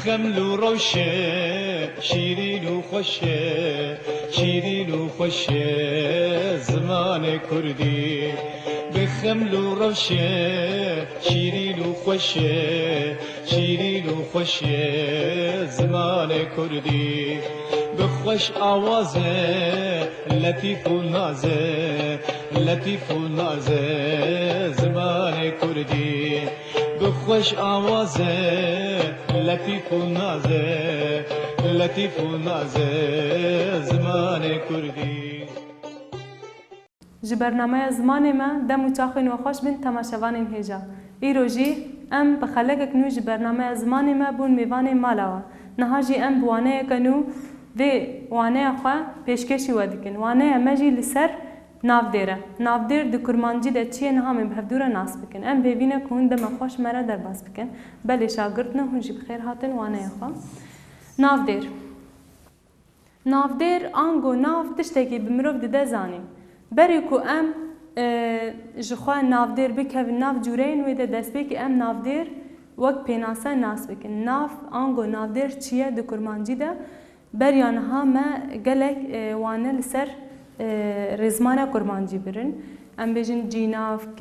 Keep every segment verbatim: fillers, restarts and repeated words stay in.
Xeml û rewşe, şîrîn û xweş e, şîrîn û xweş e zimanê kurdî. Bi xeml û rewşe, şîrîn û xweş e, şîrîn û xweş e zimanê kurdî. Bi xweş awaze, letîf û naze, letîf û naze zimanê kurdî. Bi xweş awaze, letîf û naze, letîf û naze zimanê kurdî. Ji bernameya zimanê me dem û çaxên we xweş bin temaşevanên hêja. Îro jî em bi xelekek nû ji bernameya zimanê me bûn mêvanê mala we. Niha jî em bi waneyeke nû vê waneya xwe pêşkêşî we dikin. Waneya me jî li ser navdêr e. Navdêr di kurmancî de çi ye niha em ê bi hevdû re nas bikin. Em bi hêvî ne ku hûn dema xweş me re derbas bikin. Belê şagirt ne, hûn jî bi xêr hatin waneya xwe. Navdêr. Navdêr ango nav tiştekî bi mirov dide zanîn. Berê ku em, e, ji xwe navdêr bikevin nav cûreyên wê de, destpêkî em navdêr wek pênase nas bikin. Nav ango navdêr çi ye di kurmancî de? Beriya niha me gelek, e, wane li ser, e, rêzmana kurmancî birin. Em bêjin cînavk,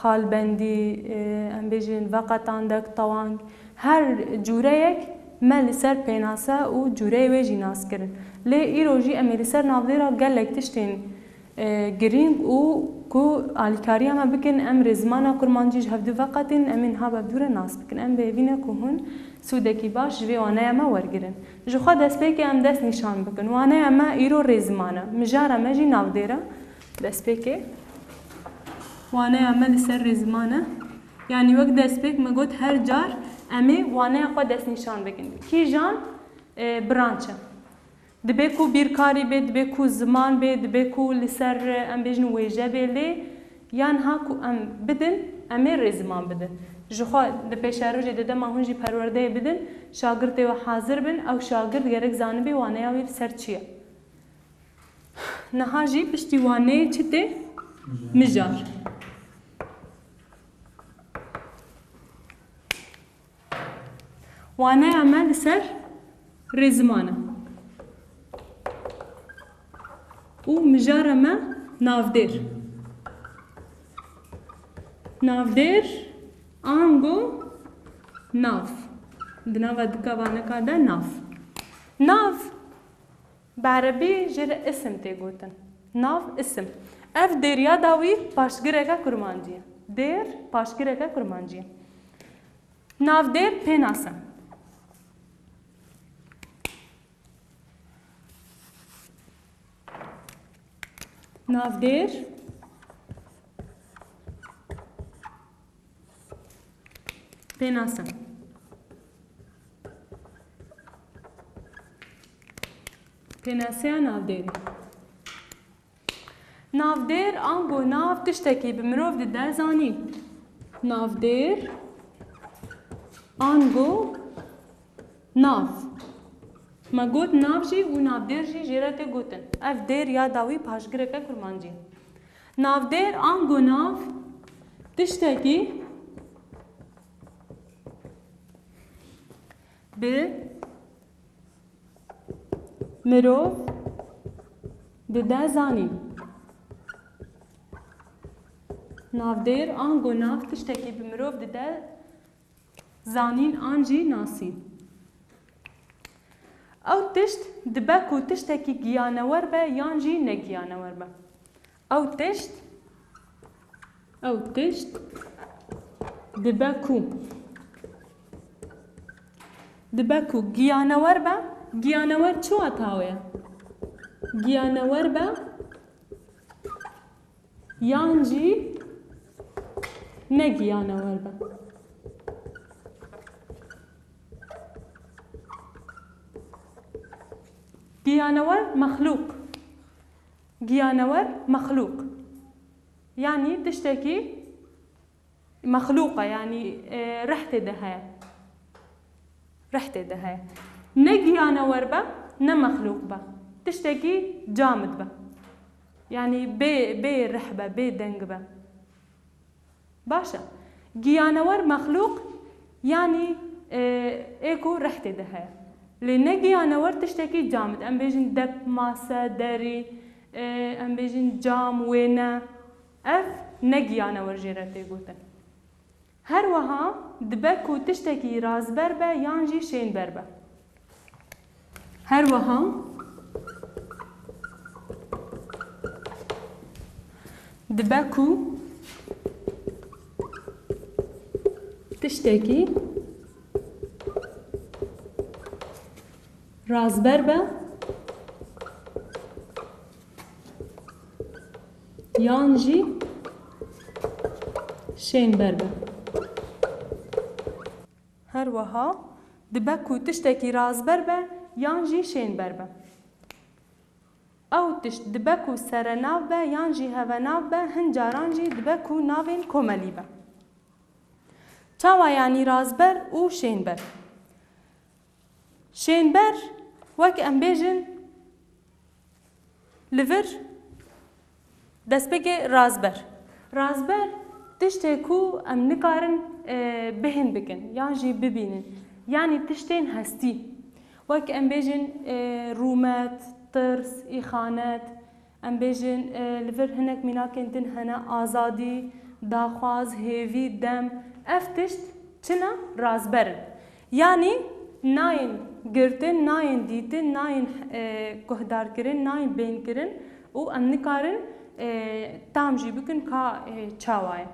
xalbendî, e, em bêjin veqetandek, tewang. Her cûreyek me li ser pênase û cûreyê wê jî nas kirin. Lê îro jî em ê li ser navdêra gelek tiştên, e, girîng û ku alîkariya me bikin, em rêzmana kurmancî ji hevdû veqetînin, em ê niha bi hevdû re nas bikin. Em bi hêvî ne ku hûn sûdekî baş ji vê waneya me wergirin. Ji xwe destpêkê em dest nîşan bikin. Waneya me îro rêziman e. Mijara me jî navdêr e. Destpêkê waneya me li ser rêziman e. Yanî wek destpêk me got, her car em ê waneya xwe destnîşan bikin. Kîjan, e, branş e? Dibe ku bîrkarî bê, dibe ku ziman bê, dibe ku li ser, em bêjin, wêje bê, lê ya niha ku em bidin, em ê rêziman bidin. Ji xwe di pêşerojê de dema hûn jî perwerdeyê bidin, şagirtê we hazir bin, ew şagirt gerek zanibê waneya wê li ser çi ye. Niha jî piştî waneyê çi tê? Mijar. Waneya me li ser rêziman e. Û mijara me navdêr. Navdêr, ango, nav. Di nava dikavaneka de nav. Nav, bi erebî jê re isim tê gotin. Nav, isim. Ev dêriya dawî paşgireke kurmancî ye. Dêr, paşgireke kurmancî ye. Navdêr pênase. Navdêr pênase. Pênaseya navdêrê. Navdêr ango nav tiştekî bi mirov dide zanîn. Navdêr ango nav. Me got nav jî û navdêr jî jê re tê gotin. Ev dêr ya dawî paşgireke kurmancî. Navdêr ango nav tiştekî bi mirov dide zanîn. Navdêr ango nav tiştekî bi mirov dide zanîn an jî nasîn. Ew tişt dibe ku tiştekî giyanewer be yan jî negiyanewer be. Ew tişt, ew tişt dibe ku, dibe ku giyanewer be, giyanewer çi wata wê ye? Giyanewer be yan jî negiyanewer be. Giyanewer mexlûq. Giyanewer mexlûq. Yanî tiştekî mexlûq e, yanî, e, rih tê de heye. Rih tê de heye. Ne giyanewer be, ne mexlûq be. Tiştekî camid be. Yanî bê, bê rih be, bê deng be. Baş e. Giyanewer mexlûq, yanî e, ê ku rehtê de heye. Lê ne giyanewer tiştekî camid. Em bêjin dep, mase, derî, e, em bêjin cam, wêne. Ev ne giyanewer jê re tê gotin. Her wiha dibe ku tiştekî razber be yan jî şênber be. Her wiha dibe ku tiştekî razber be yan jî şênber be. Her wiha dibe ku tiştekî razber be yan jî şênber be. Ew tişt dibe ku serenav be yan jî hevenav be, hin caran jî dibe ku navên komelî be. Çawa yanî razber û şênber? Şênber, wek em bêjin, li vir destpêkê razber. Razber tiştê ku em nikarin, e, bêhn bikin yan jî bibînin. Yanî tiştên hestî. Wek em bêjin, e, rûmet, tirs, îxanet. Em bêjin, e, li vir hinek mînakên din hene, azadî, daxwaz, hêvî, dem. Ev tişt çi ne? Razber in. Yanî nayên girtin, nayên dîtin, nayên, e, guhdarkirin, nayên bênkirin û em nikarin, e, tam jî bikin ka, e, çawa ye.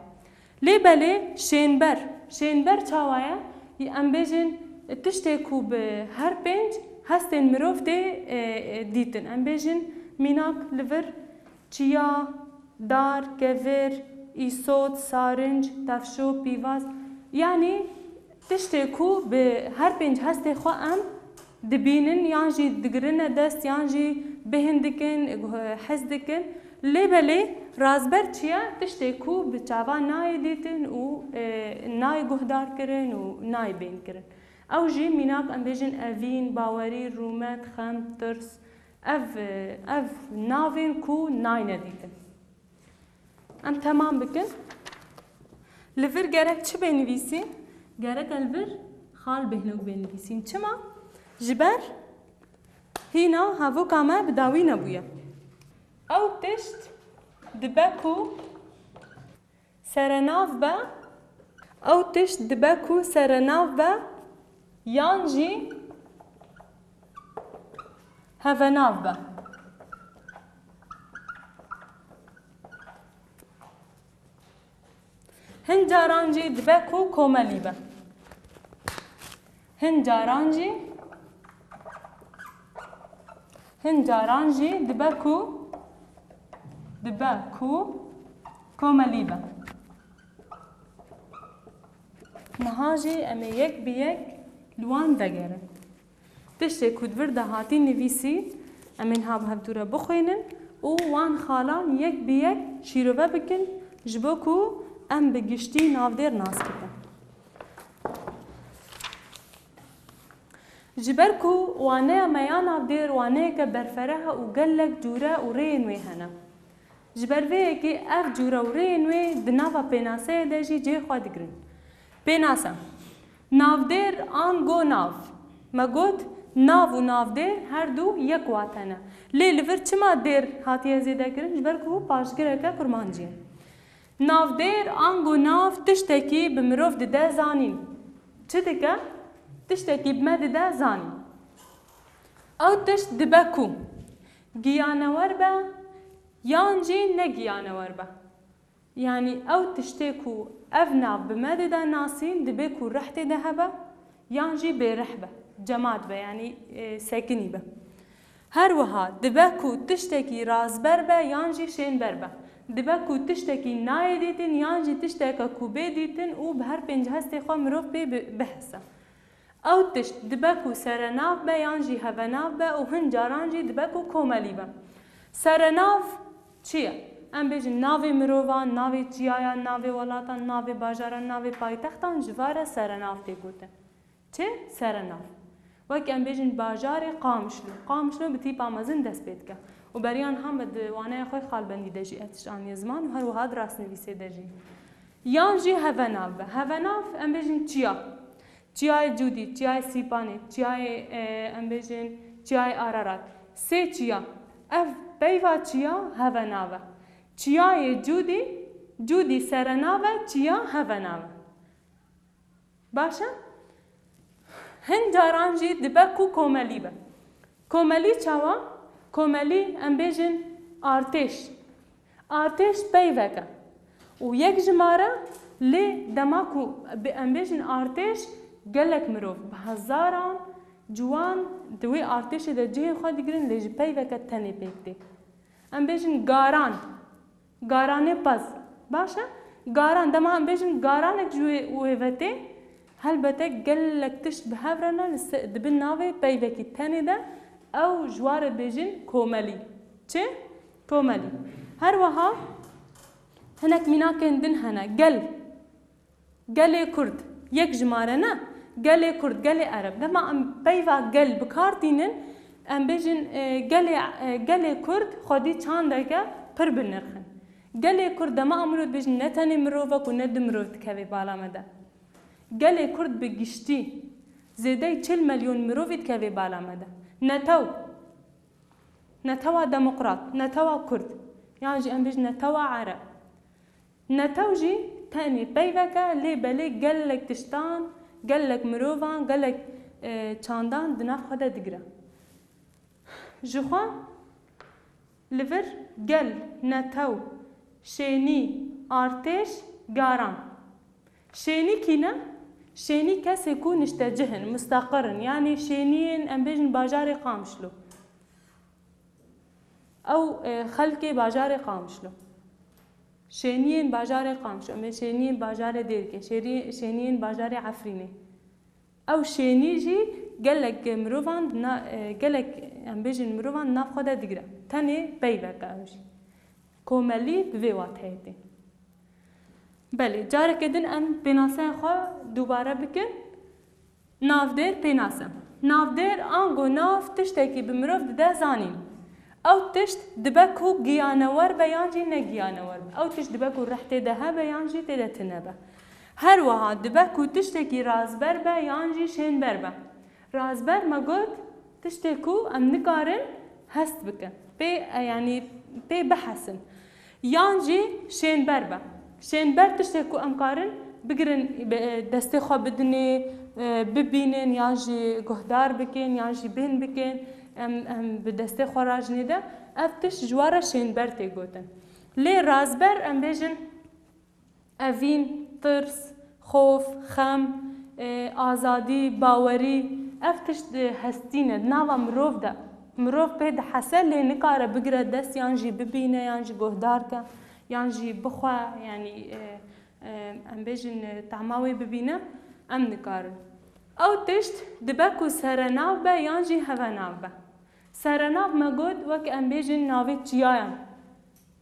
Lê belê şênber, şênber çawa ye? Em bêjin tiştê ku bi her pênc hestên mirov tê, e, e, dîtin. Em bêjin mînak li vir çiya, dar, kevir, îsot, sarinc, tefşo, pîvaz. Yanî tiştê ku bi her pênc hestê xwe em dibînin, yan jî digirine dest, yan jî bêhn dikin, hez dikin. Lê belê razber çi ye? Tiştê ku bi çavan nayê dîtin û, e, nayê guhdarkirin û nayê bênkirin. Ew jî mînak em bêjin evîn, bawerî, rûmet, xem, tirs. Ev, ev navên ku nayne dîtin. Em temam bikin. Li vir gerek çi bê nivîsî? Gerek e li vir xal bêhnok bê nivîsîn. Çima? Ji ber hîna hevoka me bi dawî nebûye. Ew tişt dibe ku serenav be, ew tişt dibe ku serenav be, yan jî hevenav be. Hin caran jî dibe ku komelî be. Hin caran jî, hin caran jî dibe ku, dibe ku komelî be. Niha jî em ê yek bi yek li wan vegerin. Tiştê ku di vir de hatî nivîsî, em ê niha bi hevdû re bixwînin û wan xalan yek bi yek şîrove bikin, ji bo ku em bi giştî navdêr nas bikin. Ji ber ku waneya me ya navdêr waneyeke berfereh e û gelek cûre û rêyên wê hene. Ji ber vê yekê ev cûre û rêyên wê di nava pênaseyê de jî cihê xwe digirin. Pênase. Navdêr ango nav. Me got, nav û navdêr her du yek wate ne. Lê li vir çima dêr hatiye zêdekirin? Ji ber ku paşgireke kurmancî ye. Navdêr ango nav tiştekî bi mirov dide zanîn. Çi dike? Tiştekî bi me dide zanîn. Ew tişt dibe ku giyanewer be yan jî ne giyanewer be. Yanî ew tiştê ku ev nav bi me dide nasîn, dibe ku rih tê de hebe yan jî bêrih be, cemad be, yanî, e, sekinî be. Her wiha dibe ku tiştekî razber be yan jî şênber be. Dibe ku tiştekî nayê dîtin yan jî tişteke ku bê dîtin û bi her pênc hestê xwe mirov pê bi-, bihese. Ew tişt dibe ku serenav be yan jî hevenav be û hin caran jî dibe ku komelî be. Serenav çi ye? Em bêjin navê mirovan, navê çiyayan, navê welatan, navê bajaran, navê paytextan ji va re serenav tê gotin. Çi? Serenav. Wek em bêjin bajarê Qamişlo. Qamişlo bi tîpa mezin dest pê dike. Û beriya niha me di waneya xwe xalbendî de jî ev tişt aniye ziman û her wiha di rastnivîsê de jî. Yan jî hevenav be. Hevenav em bêjin çiya. Çiyayê Cûdî, Çiyayê Sîpanê, Çiyayê, e, em bêjin, Çiyayê Ararat. Sê çiya. Ev peyva çiya hevenav e. Çiyayê Cûdî, Cûdî serenav e, çiya hevenav e. Baş e? Hin caran jî dibe ku komelî be. Komelî çawa? Komelî, em bêjin, artêş. Artêş peyvek e. Û yek jimare, lê dema ku bi, em bêjin, artêş gelek mirov, bi hezaran ciwan di wê artêşê de cihê xwe digirin, lê ji peyveke tenê pêk tê. Em bêjin garan. Garanê pez. Baş e? Garan, dema em bêjin garanek ji wê, wê ve tê, helbete gelek tişt bi hev re ne, li se-, dibin navê peyvekî tenê de, ew ji wa re bêjin komelî. Çi? Komelî. Her wiha hinek mînakên din hene. Gel. Gelê Kurd, yek jimare ne, gelê Kurd, gelê Ereb. Dema em peyva gel bi kar tînin, em bêjin, e, gelê, e, gelê Kurd xwedî çandeke pir bi nirx in. Gelê Kurd dema em mirov dibêjin, ne tenê mirovek û ne du mirov dikeve bala me de. Gelê Kurd bi giştî zêdeyî çil milyon mirovî dikeve bala me de. Netew, netewa demokrat, netewa Kurd, yan jî em bêjin netewa Ereb. Netew jî tenê peyvek e, lê belê gelek tiştan, gelek mirovan, gelek, e, çandan di nav xwe de digire. Ji xwe li vir gel, netew, şênî, artêş, garan. Şênî kî ne? Şênî kesê ku niştecih in, mustaqir in, yanî şêniyên, em bêjin, bajarê Qamişlo. Ew, e, xelkê bajarê Qamişlo. Şêniyên bajarê Qamişlo, em ê şêniyên bajarê Dêrikê, şêrî-, şêniyên bajarê Efrînê. Ew şênî jî gelek mirovan di na-, e, gelek, em bêjin, mirovan di nav xwe de digire. Tenê peyvek e ew jî. Komelî bi vê wateyê tê. Belê, careke din em pênaseya xwe dubare bikin. Navdêr, pênase. Navdêr ango nav tiştekî bi mirov dide zanîn. Ew tişt dibe ku giyanewer be yan jî ne giyanewer be. Ew tişt dibe ku rih tê de hebe yan jî tê de tune be. Her wiha dibe ku tiştekî razber be yan jî şênber be. Razber me got, tiştê ku em nikarin hest bikin. Pê, e, yanî pê bihesin. Yan jî şênber be. Şênber tiştê ku em karin bigirin, be-, destê xwe bidinê, e, bibînin, yan jî guhdar bikin, yan jî bîn bikin, em, em bi destê xwe rajinê de, ev tişt ji we re şênber tê gotin. Lê razber, em bêjin, evîn, tirs, xof, xem, e, azadî, bawerî, ev tişt, e, hestî ne. Di nava mirov de, mirov pê dihese, lê nikare bigire dest, yan jî bibîne, yan jî guhdar ke, yan jî bixwe, yanî, e, e, em bêjin, e, tahma wê bibîne, em nikarin. Ew tişt dibe ku serenav be yan jî hevenav be. Serenav me got, wek em bêjin navê çiyayan.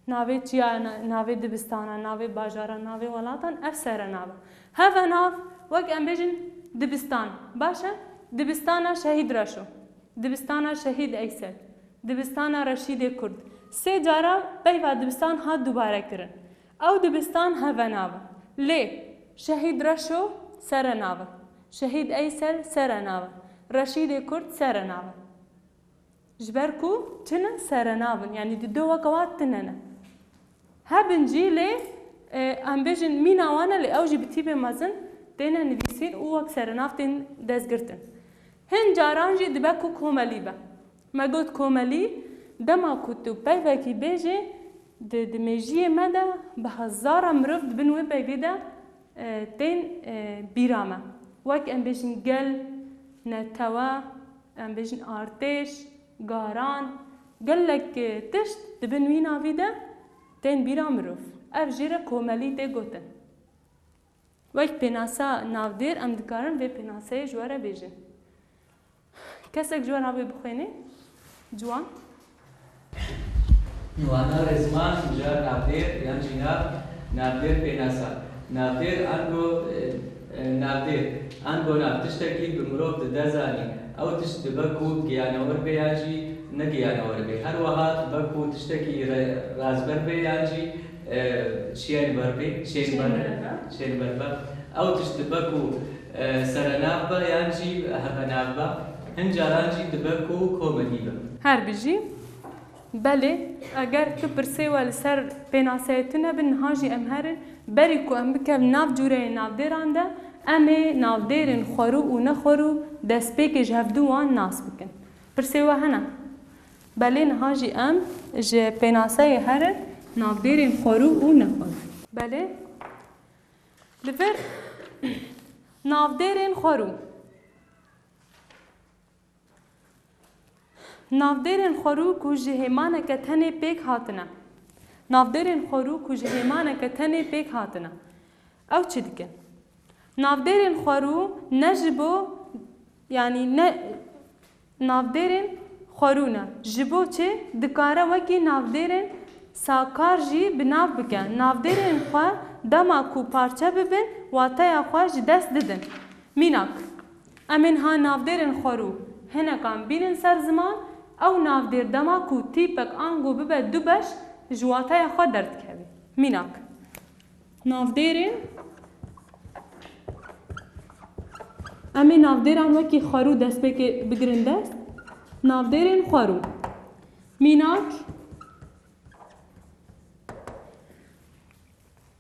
Navê çiya, na-, navê dibistana, navê bajara, navê welatan, ev serenav e. Hevenav, wek em bêjin dibistan. Baş e? Dibistana Şehîd Reşo, dibistana Şehîd Eysel, dibistana Reşîdê Kurd. Sê cara peyva dibistan hat dubare kirin. Ew dibistan hevenav e. Lê Şehîd Reşo serenav e. Şehîd Eysel serenav e. Reşîdê Kurd serenav e. Ji ber ku çi ne, serenav in, yanî di do weke wan tune ne. Hebin jî lê, e, em bêjin mîna wan e, lê ew jî bi tîpê mezin têne nivîsîn û wek serenav tên destgirtin. Hin caran jî dibe ku komelî be. Me got komelî, dema ku tu peyvekî bêjê, di, di mêjiyê me de bi hezara mirov di bin wê peyvê de, e, tên, e, bîra me. Wek em bêjin gel, netewe, em bêjin artêş, garan, gelek, e, tişt di bin wî navî de tên bîra mirov. Ev jê re komelî tê gotin. Wek pênasa navdêr em dikarin vê pênaseyê ji we re bêjin. Kesek ji we re wê bixwêne? Ciwan? Wana rêzman, ja navdêr yan jî nav, navdêr pênasa. Navdêr ango, e, e, navdêr ango nav tiştekî bi mirov dide zanîn. Ew tişt dibe ku giyanewer be yan jî ne giyanewer be. Her wiha dibe ku tiştekî re-, razber be yan jî, e, şênber be, şênber, şênber be. Ew tişt dibe ku, Serenav be yan jî hevenav be, hin caran jî dibe ku komedî be. Her bijî. Belê, eger tu pirsê we li ser pênaseyê tune bin, niha jî em herin, berî ku em bikevin nav cûreyên navdêran de, em ê navdêrên xwerû û nexwerû destpêkê ji hevdu wan nas bikin. Pirsê we hene? Belê, niha jî em ji pênaseyê herin navdêrên xwerû û nexwerû. Belê. Li vir navdêrên xwerû. Navdêrên xwerû ku ji hêmaneke tenê pêk hatine. Navdêrên xwerû ku ji hêmaneke tenê pêk hatine. Ew çi dikin? Navdêrên xwerû ne ji bo, yanî ne, navdêrên xwerû ne. Ji bo çi? Dikare wekî navdêrên sakar jî bi nav bike. Navdêrên xwe dema ku parçe bibin, wateya xwe ji dest didin. Mînak, em ê niha navdêrên xwerû hinekan bînin ser ziman, ew navdêr dema ku tîpek ango bibe du beş, ji wateya xwe derdikeve. Mînak. Navdêrên, em ê navdêran wekî xwerû destpêkê bigirin dest. Navdêrên xwerû. Mînak.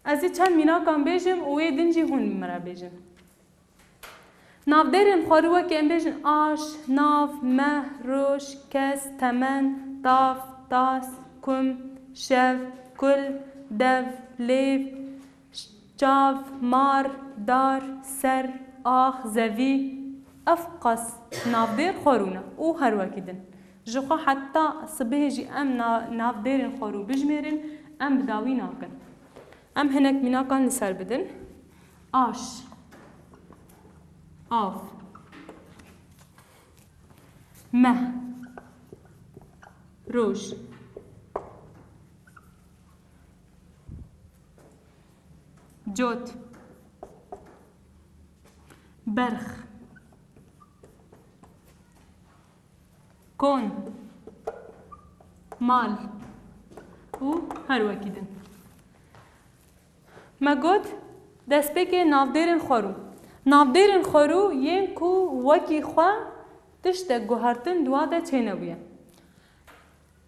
Ez ê çend mînakan bêjim û wê din jî hûn min re bêjin. Navdêrên xwerû wekî em bêjin aş, nav, meh, roj, kes, temen, tav, tas, kum, şev, kul, dev, lêv, çav, mar, dar, ser, ax, zevî. Ev qas navdêr xwerû ne û her wekî din. Ji xwe heta sibihê jî em na-, navdêrên xwerû bijmêrin, em bi dawî nakin. Em hinek mînakan li ser bidin. Aş. Av. Meh. Roj. Cot. Berx. Kon, mal û her wekî din. Me got, destpêkê navdêrên xwerû. Navdêrên xwerû yên ku wekî xwe tiştek guhertin di wa de çênebûye.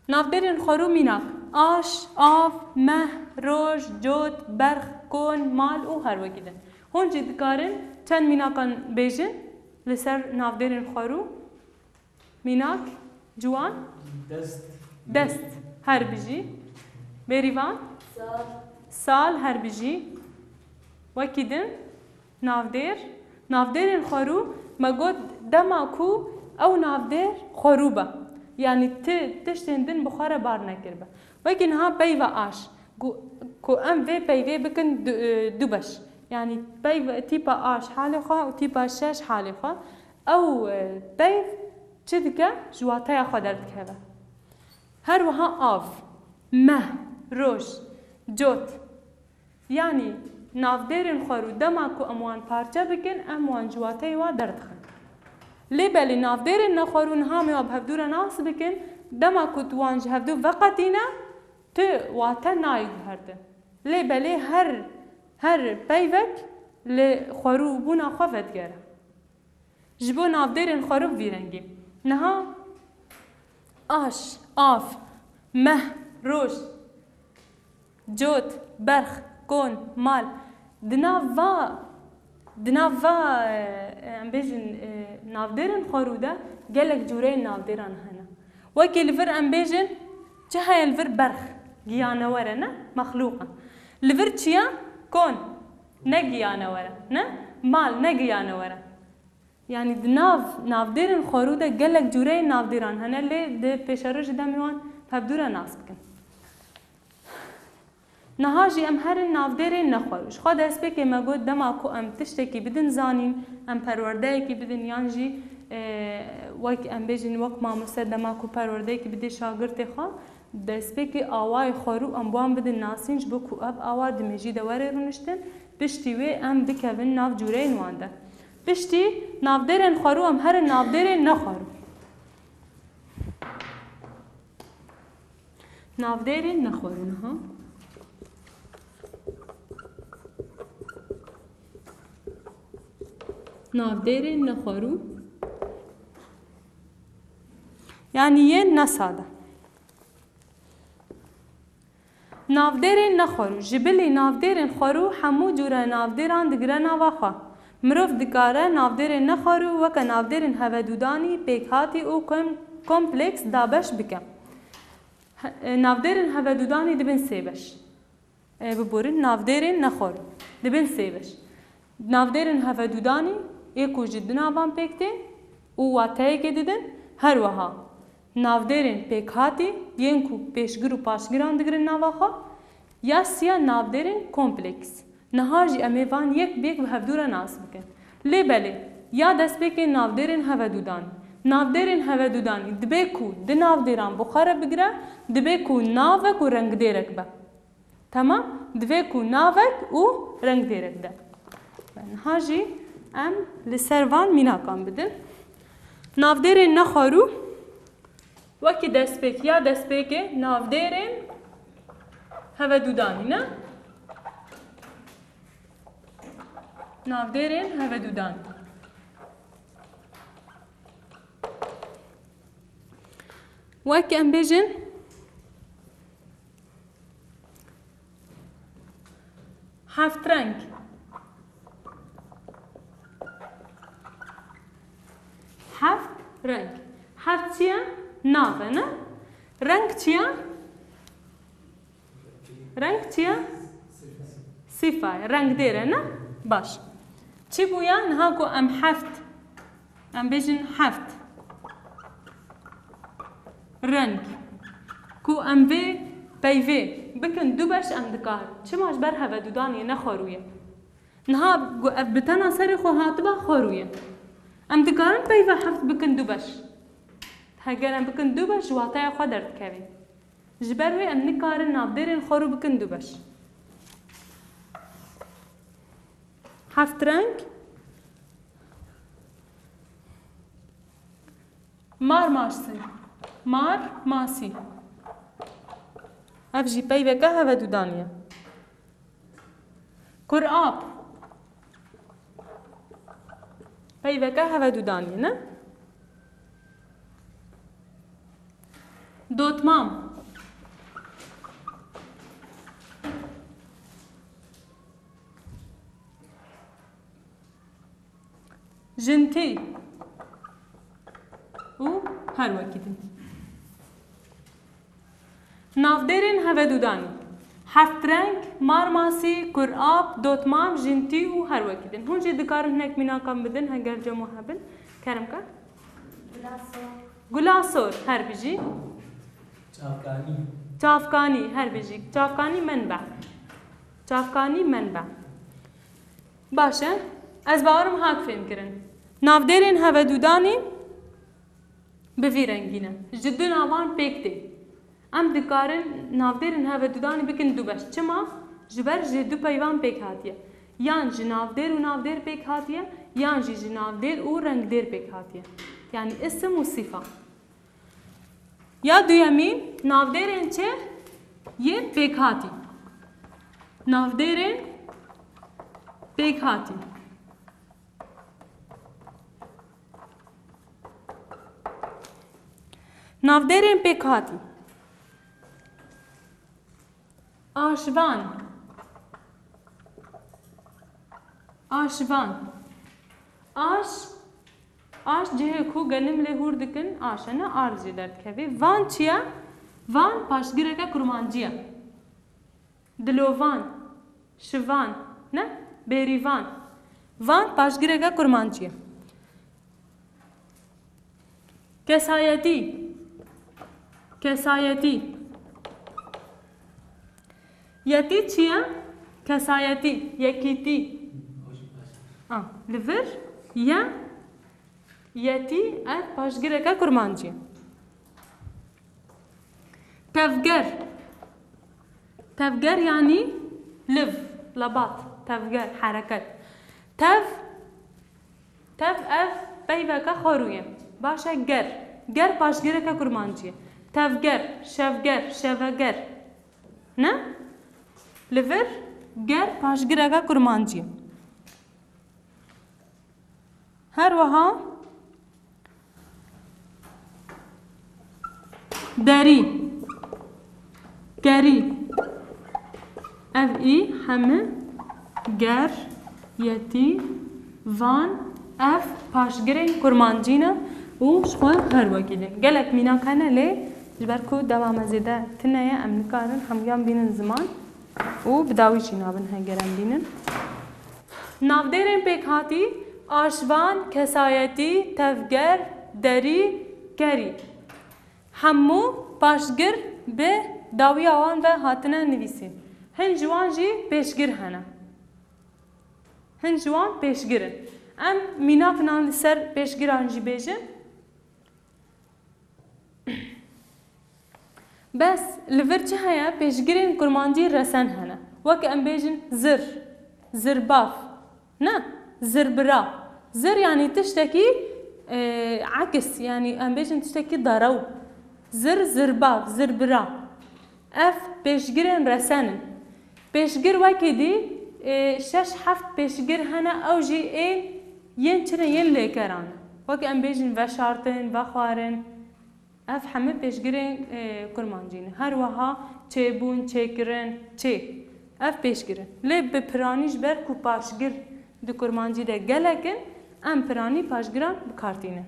Navdêrên xwerû mînak, aş, av, meh, roj, cot, berx, kon, mal û her wekî din. Hûn jî dikarin çend mînakan bêjin li ser navdêrên xwerû? Mînak, ciwan. Dest. Dest, her bijî. Bêrîvan. Sal. Sal, her bijî. Wekî din, navdêr. Navdêrên xwerû, me got dema ku ew navdêr xwerû be. Yanî ti tiştên din bi xwe re bar nekiribe. Wekî niha peyva aş. Ku, ku em vê peyvê bikin du, e, du beş. Yanî peyv-, tîpa aş halê xwe û tîpa şeş halê xwe. Ew, e, peyv çi dike? Ji wateya xwe derdikeve. Her wiha av, meh, roj, cot. Yanî navdêrên xwerû dema ku em wan parçe bikin, em wan ji wateyê wa derdixin. Lê belê navdêrên nexwerû niha em ê wan bi hevdû re nas bikin, dema ku tu wan ji hevdû veqetîne, tu wate nayê guhertin. Lê belê her, her peyvek li xwerûbûna xwe vedigere. Ji bo navdêrên xwerû bi vî rengî. Niha aş, av, meh, roj, cot, berx, kon, mal. Di nav va, di nav va, e, em bêjin, e, navdêrên xwerû de gelek cûreyên navdêran hene. Wekî li vir em bêjin, çi heye li vir? Berx, giyanewer e, ne? Mexlûq e. Li vir çi ye? Kon, ne giyanewer e, ne? Mal, ne giyanewer e. Yanî di nav navdêrên xwerû de gelek cûreyên navdêran hene, lê di pêşerojê de em ê wan bi hevdû re nas bikin. Niha jî em herin navdêrên nexwerû. Ji xwe destpêkê me got dema ku em tiştekî bidin zanîn, em perwerdeyekî bidin yan jî, e, wek em bêjin wek mamoste dema ku perwerdeyekî bidê şagirtê xwe, destpêkê awayê xwerû em bi wan bidin nasîn, ji bo ku ev awa di mêjî de were rûniştin, piştî wê em bikevin nav cûreyên wan de. Piştî navdêrên xwerû em herin navdêrên nexwerû. Navdêrên nexwerû niha. Navdêrên nexwerû, yanî yên nesade. Navdêrên nexwerû. Ji bilî navdêrên xwerû hemû cûre navdêran digire nava xwe. Mirov dikare navdêrên nexwerû weke navdêrên hevedûdanî, pêkhatî û kom-, kompleks dabeş bike. He-, e, navdêrên hevedûdanî dibin sê beş. E, biborin, navdêrên nexwerû dibin sê beş. Navdêrên hevedûdanî ê ku ji du navan pêk tên û wateyekê didin, her wiha navdêrên pêkhatî yên ku pêşgir û paşgiran digirin nava xwe, ya siya navdêrên kompleks. Niha jî em ê van yek bi yek bi hevdû re nas bikin. Lê belê, ya destpêkê navdêrên hevedûdanî. Navdêrên hevedûdanî dibe ku du navdêran bi xwe re bigire, dibe ku navek û rengdêrek be. Temam? Divê ku navek û rengdêrek de. Niha jî em li ser van mînakan bidin. Navdêrên nexwerû wekî destpêk ya destpêkê navdêrên hevedûdanî ne? Navdêrên hevedûdanî. Wek em bêjin, heft reng. Heft reng. Heft çi ye? Nav e, ne? Reng çi ye? Reng çi ye? Sîfa ye. Rengdêr e, ne? Baş. Çi bûye? Niha ku em heft, em bêjin heft reng, ku em vê peyvê bikin du beş, em dikarin. Çima? Ji ber hevedûdanê ne xwerû ye. Niha ku ev bi tena serê xwe hatiba, xwerû ye. Em dikarin peyva heft bikin du beş. Heger em bikin du beş, ji wateya xwe derdikevin. Ji ber wê em nikarin navdêrên xwerû bikin du beş. Heft reng. Mar masî. Mar masî. Ev jî peyveke hevedûdanî ye. Kurab. Peyveke hevedûdanî ne? Dotmam. Jintî û her wekî din. Navdêrên hevedûdanî. Heft reng, marmasî, kurab, dotmam, jintî û her wekî din. Hûn jî dikarin hinek mînakan bidin, heger cem û hebin. Kerem ke? Gula sor. Gula sor, her bijî. Çavkanî. Çavkanî, her bijî. Çavkanî menbe. Çavkanî menbe. Baş e. Ez bawerim hat fêm kirin. Navdêrên hevedûdanî bi vî rengî ne. Ji du navan pêk tê. Em dikarin navdêrên hevedûdanî bikin du beş. Çima? Ji ber ji du peyvan pêk hatiye. Yan ji navdêr û navdêr pêk hatiye, yan jî ji navdêr û rengdêr pêk hatiye. Yanî isim û sîfa. Ya duyemî, navdêrên çi? Yên pêkhatî. Navdêrên pêkhatî. Navdêrên pêkhatî. Aşvan. Aşvan. Aş, aş cihê ku genim lê hûr dikin, aş e, ne, ar jê derdikevê. Van çi ye? Van paşgireke kurmancî ye. Dilovan, şivan, ne? Bêrîvan. Van paşgireke kurmancî ye. Kesayetî. Kesayetî. Yetî çi ye? Kesayetî, yekîtî. A, li vir ye, yetî, ev paşgireke kurmancî ye. Tevger. Tevger yanî liv, lebat, tevger, hereket. Tev, tev ev peyveke xwerû ye. Baş e, ger. Ger paşgireke kurmancî ye. Tevger, şevger, şeveger. Ne? Li vir ger paşgireke kurmancî ye. Her wiha derî, kerî, ev î heme ger, yetî, van, ev paşgirên kurmancî ne û ji xwe her wekî din. Gelek mînak hene lê ji ber ku dema me zêde tune ye, em nikarin hemûyan bînin ziman û bi dawî jî nabin heger em bînin. Navdêrên pêkhatî, aşvan, kesayetî, tevger, derî, kerî. Hemû paşgir bi dawiya wan ve hatine nivîsîn. Hin ji wan jî pêşgir hene. Hin ji wan pêşgir in. Em mînak nan li ser pêşgiran jî bêjin. Bes li vir çi heye? Pêşgirên kurmancî resen hene. Wek em bêjin zir, zirbav, ne, zirbira. Zir yanî tiştekî, e, ekis, yanî em bêjin tiştekî derew. Zir, zirbav, zirbira. Ev pêşgirên resen in. Pêşgir wekî dî, e, şeş heft pêşgir hene, ew jî ên yên çi ne, yên lêkeran. Wek em bêjin veşartin, vexwarin. Ev hemû pêşgirên, e, kurmancî ne. Her wiha çêbûn, çêkirin, çê. Ev pêşgir in. Lê bi piranî ji ber ku paşgir di kurmancî de gelek in, em piranî paşgiran bi kar tînin.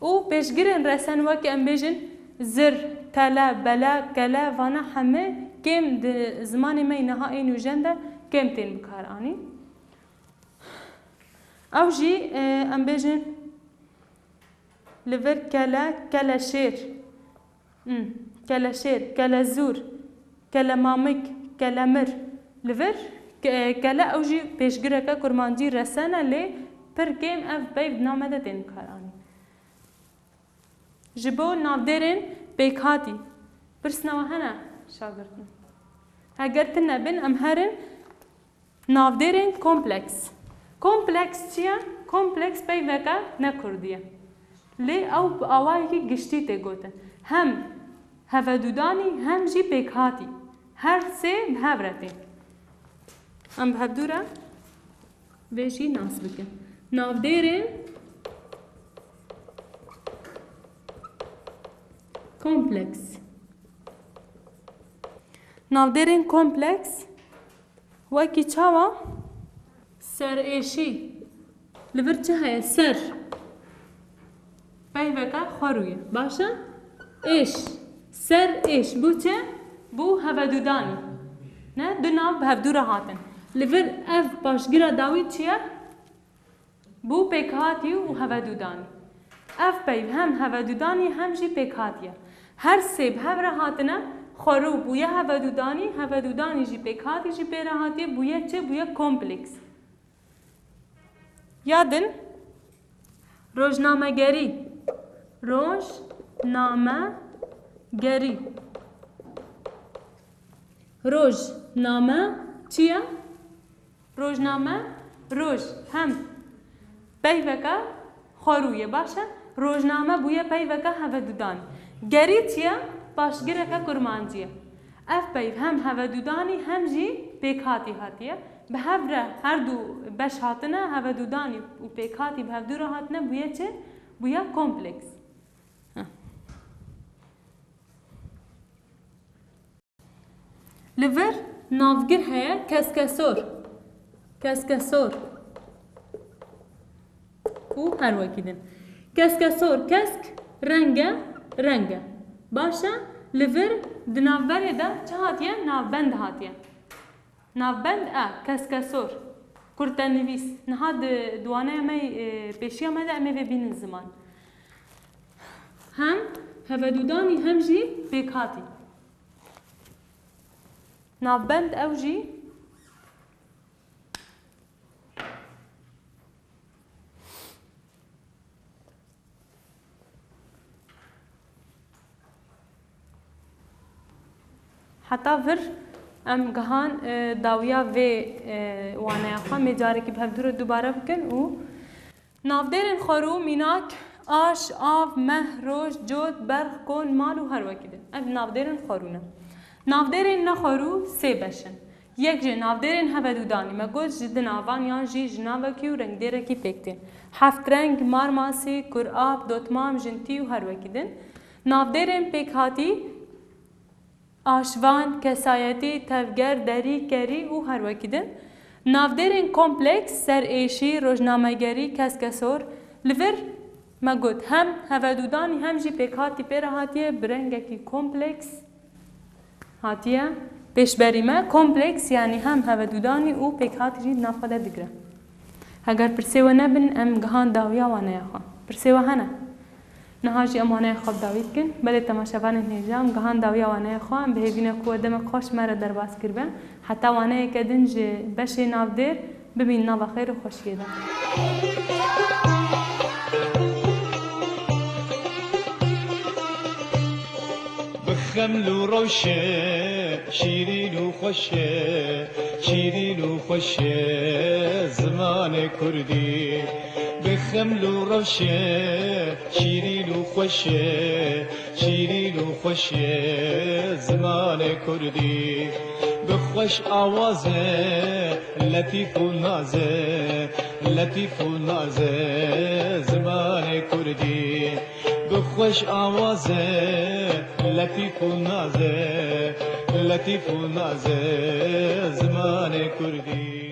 Û pêşgirên resen wekî em bêjin zir, tele, bele, kele, vana hemû kêm di zimanê me yê niha ê nûjen de kêm tên bi kar anîn. Ew jî, e, em bêjin li vir kele, keleşêr. Hmm. Keleşêr, kelezûr, kelemamik, kelemir. Li vir ke-, kele ew jî pêşgireke kurmancî resen e, lê pir kêm ev peyv di nav me de tên bikaranîn. Ji bo navdêrên pêkhatî, pirsina we hene şagirtin? Heger tune bin, em herin. Navdêrên kompleks. Kompleks çi ye? Kompleks peyveke ne kurdî ye. Lê ew bi awayekî giştî tê gotin. Hem hevedûdanî hem jî pêkhatî. Her sê bi hev re tên. Em bi hevdû re vê jî nas bikin. Navdêrên kompleks. Navdêrên kompleks wekî çawa? Serêşî. Li vir çi heye? Ser. Peyveke xwerû ye. Baş e? Êş. Ser êş. Bû çi? Bû hevedûdanî. Ne? Du nav bi hevdû re hatin. Li vir ev paşgira dawî çi ye? Bû pêkhatî û hevedûdanî. Ev peyv hem hevedûdanî hem jî pêkhatî ye. Her sê bi hev re hatine, xwerû bûye hevedûdanî, hevedûdanî jî pêkhatî jî pê re hatiye, bûye çi? Bûye kompleks. Ya din, rojnamegerî. Rojnamegerî. Rojname çi ye? Rojname, roj, hem peyveke xwerû ye, baş e? Rojname bûye peyveke hevedûdanî. Gerî çi ye? Paşgireke kurmancî ye. Ev peyv hem hevedûdanî hem jî pêkhatî hatiye. Bi hev re her du beş hatine, hevedûdanî û pêkhatî bi hevdû re hatine, bûye çi? Bûye kompleks. Heh. Li vir navgir heye, keskesor. Keskesor. Û her wekî din. Keskesor, kesk, renge, renge. Baş e, li vir di navberê de çi hatiye? Navbend hatiye. Navbend e, keskesor. Kurtenivîs. Niha di, di waneya me, e, pêşiya me de em ê vê bînin ziman. Hem hevedûdanî hem jî pêkhatî. Navbend ew jî heta vir em gihan, e, dawiya vê, e, waneya xwe, em ê carekî bi hevdû re dubare bikin û Navdêrên xwerû, mînak, aş, av, meh, roj, cot, berx, kon, mal û her wekî din. Ev navdêrên xwerû ne. Navdêrên nexwerû sê beş in. Yek jê navdêrên hevedûdanî, me got ji di navan yan jî ji navekî û rengdêrekî pêk tên. Heftreng, marmasî, kurab, dotmam, jintî û her wekî din. Navdêrên pêkhatî, aşvan, kesayetî, tevger, derî, kerî û her wekî din. Navdêrên kompleks, serêşî, rojnamegerî, keskesor. Li vir me got, hem hevedûdanî hem jî pêkhatî pê re hatiye bi rengekî kompleks hatiye pêşberî me. Kompleks, yanî hem hevedûdanî û pêkhatî jî di nav xwe de digire. Heger pirsê we nebin, em gihan dawiya waneya xwe. Pirsê we hene? Niha jî em waneya xwe bi dawî dikin. Belê temaşevanên hêja, em gihan dawiya waneya xwe. Em bi hêvî ne ku we demek xweş me re derbas kiribe. Heta waneyeke din ji beşê navdêr, bimîn nava xêr û xweşiyê de. Bi xeml û rewşe, şîrîn û xweş e, şîrîn û xweş e zimanê kurdî. Bi xeml û rewşe, şîrîn û xweş e, şîrîn û xweş e zimanê kurdî. Bi xweş awaze, letîf û naze, letîf û naze zimanê kurdî. Bi xweş awaze, letîf û naze, letîf û naze zimanê kurdî.